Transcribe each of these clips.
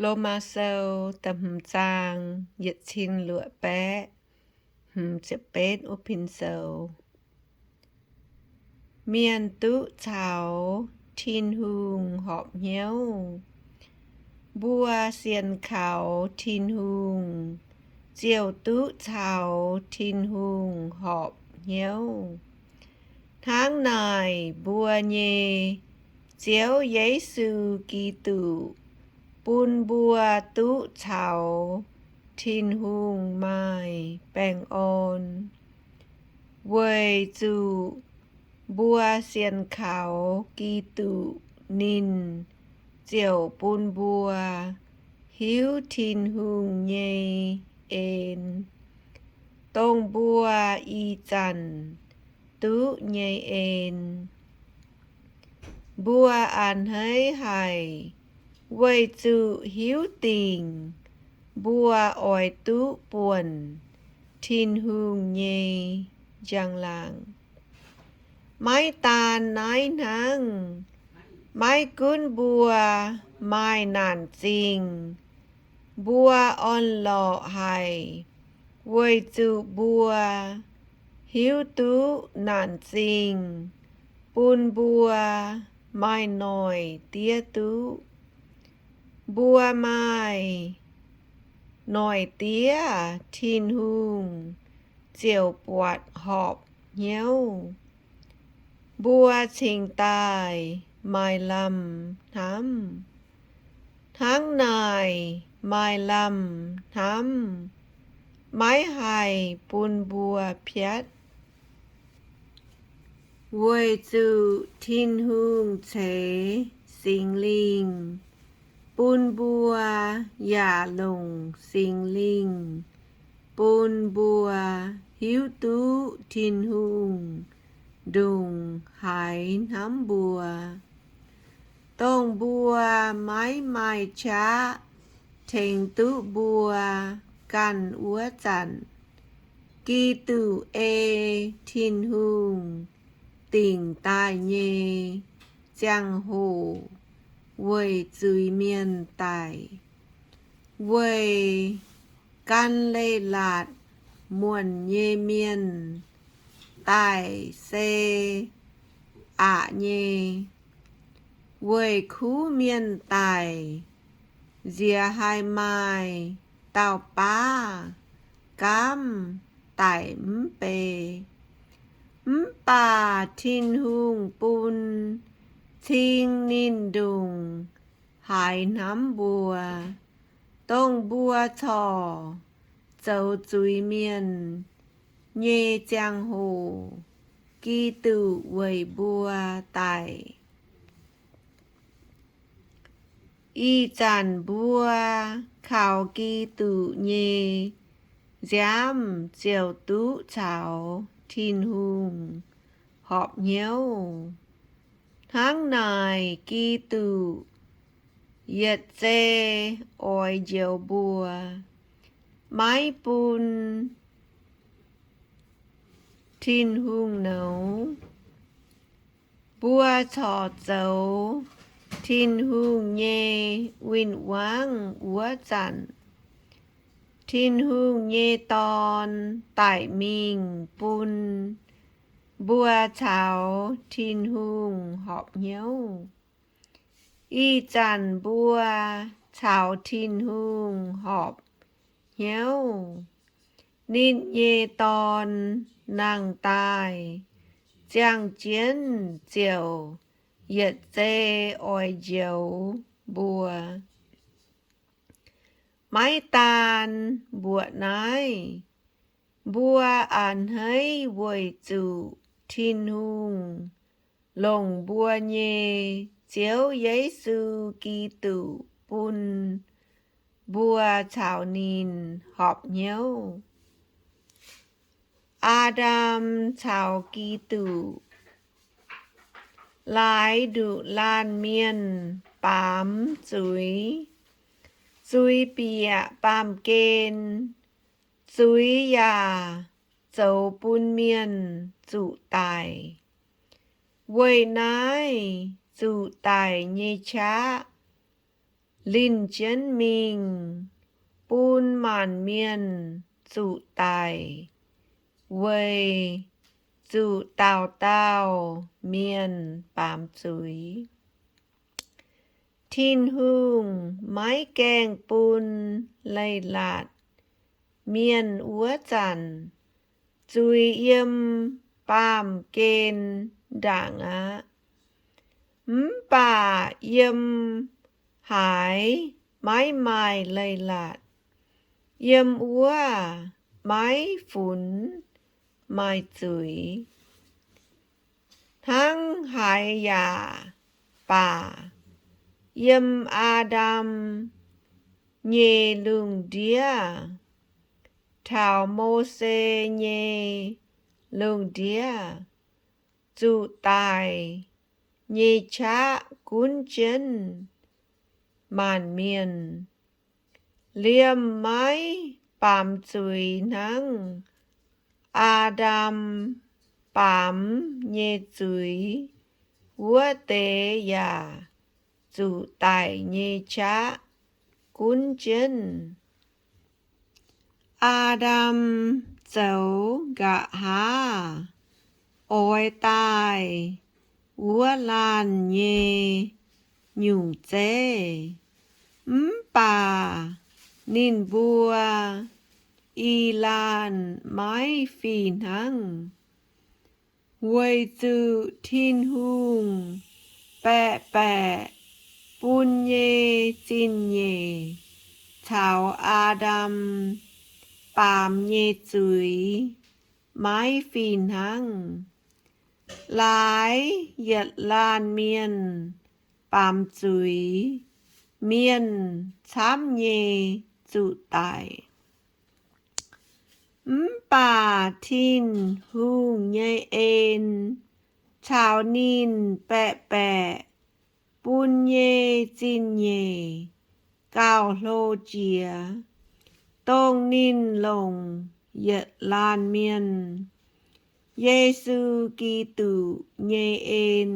Lomaa Sou da'hmz zaang yietc cin luoqc baeqv hmz ziepc betv wuov pin sou. Mienh duqv caux Tin-Hungh horpc hnyouv. Mbuo sienx kaux Tin-Hungh ziouc duqv caux Tin-Hungh horpc hnyouv. Hnangv naaic mbuo nyei Ziouv Yesu Giduc bun mbuo duqv caux Tin-Hungh maaih baengh orn, weic zuqc mbuo sienx kaux Giduc, ninh ziouc bun mbuo hiuv Tin-Hungh nyei en, dongh mbuo ih zanc duqv nyei en. Mbuo a'hneiv haic weic zuqc hiuv dingc mbuo oix duqv buonc Tin-Hungh nyei njang-laangc. Maiv daan naaiv hnangv, maiv gunv mbuo maaih naanc zingh, mbuo orn-lorqc haic weic zuqc mbuo hiuv duqv naanc zingh bun mbuo maaih noic diev duqv. Mbuo maaih noic diev, Tin-Hungh ziouc buatc horpc hnyouv. Mbuo cingx daaih maaih lamh hnamv. Hnangv naaic maaih lamh hnamv maiv haih bun mbuo piatv, weic zuqc Tin-Hungh ceix Singx Lingh bun mbuo, yaac longc Singx Lingh bun mbuo hiuv duqv Tin-Hungh ndongc haaix hnamv mbuo. Dongh mbuo maiv maaih qaqv tengx duqv mbuo ganh wuov zanc, Giduc ei Tin-Hungh dingc daaih nyei ziangh hoc weic zuiz-mienh daic. Weic gan leih laatc muonc nyei mienh daic se aqc nyei. Weic kuv mienh daic, nziex haih maaih dauh baav gaamv daic mv bei. Mv baac Tin-Hungh bun cing ninh ndongc haaix hnamv mbuo, dongh mbuo corc zoux zuiz-mienh nyei ziangh hoc, Giduc weic mbuo daic. Ih zanc mbuo kaux Giduc nyei nziaamv ziouc duqv caux Tin-Hungh horpc hnyouv. Hnangv naaic, Giduc yietc zei oix njoux mbuo, maiv bun Tin-Hungh nouz. Mbuo corc zoux Tin-Hungh nyei win-wangv wuov zanc, Tin-Hungh nyei Dorn daic mingh bun mbuo caux Tin-Hungh horpc hnyouv. Ih zanc mbuo caux Tin-Hungh horpc hnyouv. Ninh nyei Dorn nangh daaih, ziangh jienv ziouc yietc zei oix njoux mbuo. Maiv daan mbuoqc naaiv, mbuo a'hneiv weic zuqc Tin-Hungh longc mbuo nyei Ziouv Yesu Giduc bun mbuo caux ninh horpc hnyouv. Aa^ndam caux Giduc laaix nduqc laanh mienh baamz zuiz. Zuiz bieqc baamh gen, zuiz yaac zoux bun mienh zuqc daic. Weic naaiv zuqc daic nyei qaqv linh jienv mingh bun maanc mienh zuqc daic weic zuqc dauh dauh mienh baamz zuiz. Tin-Hungh maiv gaengh bun leiz-latc mienh wuov zanc zuiz yiem baamh gen ndaangc aqv. Mv baac yiem haaix maiv maaih leiz-latc, yiem wuov maiv funx maaih zuiz. Hnangv haaix yaac baac, yiem Aa^ndam nyei lungh ndiev taux Mose nyei lungh ndiev, zuqc daic nyei qaqv gunv jienv maanc mienh. Liemh maiv baamz zuiz hnangv Aa^ndam baamz nyei zuiz wuov deix yaac zuqc daic nyei qaqv gunv jienv. Aa^ndam zoux nqa'haav oix daaih wuov laanh nyei nyungc zeiv. Mv baac ninh mbuo i laanh maiv fih hnangv, weic zuqc Tin-Hungh baeqc baeqc bun nyei zingh nyeic caux Aa^ndam baamz nyei zuiz maiv fih hnangv. Laaix yietc laanh mienh baamz zuiz, mienh camv nyei zuqc daic. Mv baac Tin-Hungh nyei en caux ninh baeqc baeqc bun nyei zingh nyeic gauh hlo jiex, dongh ninh longc yietc laanh mienh, Yesu Giduc, nyei en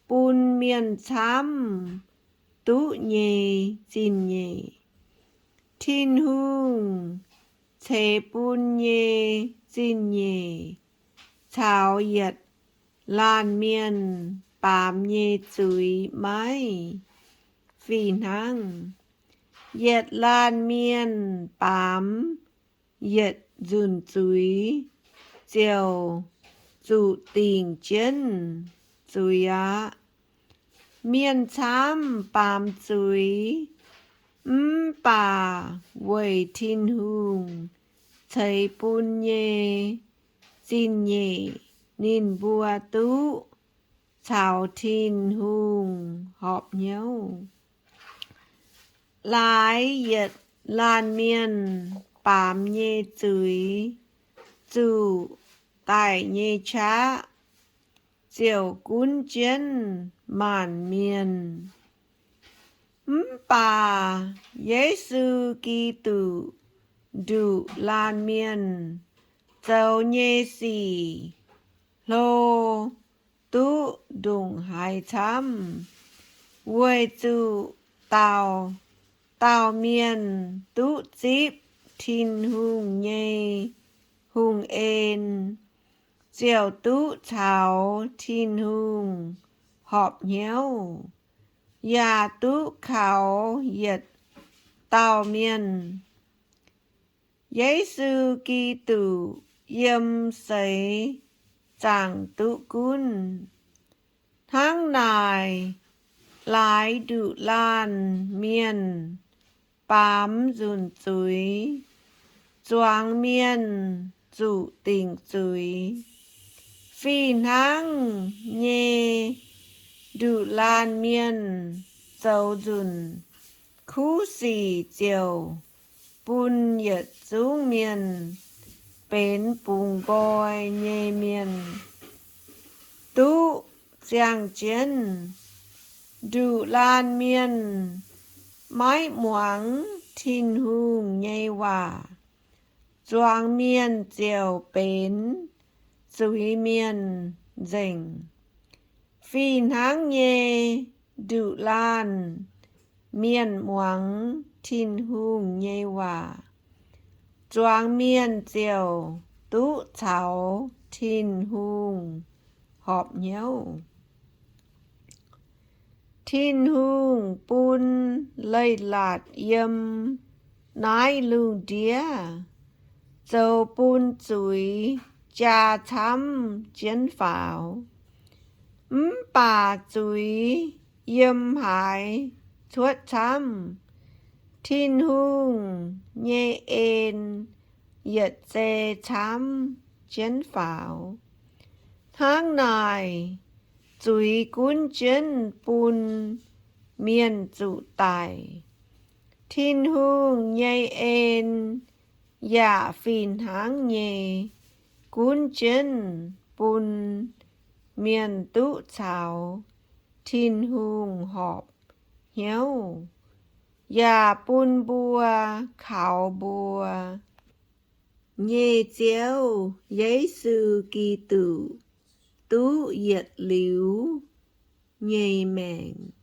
bun mienh camv duqv nyei zingh nyeic. Tin-Hungh ceix bun nyei zingh nyeic caux yietc laanh mienh baamz nyei zuiz maiv fih hnangv. Yietc laanh mienh baamz yietc nzunc zuiz ziouc zuqc dingc jienv zuiz aqv. Mienh camv baamz zuiz, mv baac weic Tin-Hungh ceix bun nyei zingh nyeic ninh mbuo duqv caux Tin-Hungh horpc hnyouv. Laaix yietc laanh mienh baamz nyei zuiz zuqc daic nyei qaqv ziouc gunv jienv maanc mienh. Mv baac Yesu Giduc nduqc laanh mienh zoux nyei sic hlo duqv ndongc haaix camv, weic zuqc dauh dauh mienh duqv zipv Tin-Hungh nyei hungh en, ziouc duqv caux Tin-Hungh horpc hnyouv, yaac duqv kaux yietc dauh mienh. Yesu Giduc yiem seix zaangc duqv gunv. Hnangv naaic, laaix nduqc laanh mienh baamz nzunc zuiz, zuangx mienh zuqc dingc zuiz. Fih hnangv nyei, nduqc laanh mienh zoux nzunc kuv sic ziouc bun yietc zungv mienh benx bungx nqoi nyei mienh duqv ziangh jienv. Nduqc laanh mienh maiv muangx Tin-Hungh nyei waac, zuangx mienh ziouc benx zuiz-mienh nzengc. Fih hnangv nyei, nduqc laanh mienh muangx Tin-Hungh nyei waac, zuangx mienh ziouc duqv caux Tin-Hungh horpc hnyouv. Tin-Hungh bun leiz-latc yiem naaiv lungh ndiev zoux bun zuiz jaa camv jienv faaux. Mv baac zuiz yiem haaix cuotv camv, Tin-Hungh nyei en yietc zei camv jienv faaux. Hnangv naaic, zuiz gunv jienv bun mienh zuqc daic. Tin-Hungh nyei en yaac fih hnangv nyei gunv jienv bun mienh duqv caux Tin-Hungh horpc hnyouv, yaac bun mbuo kaux mbuo nyei Ziouv Yesu Giduc duqv yietc liuz nyei maengc.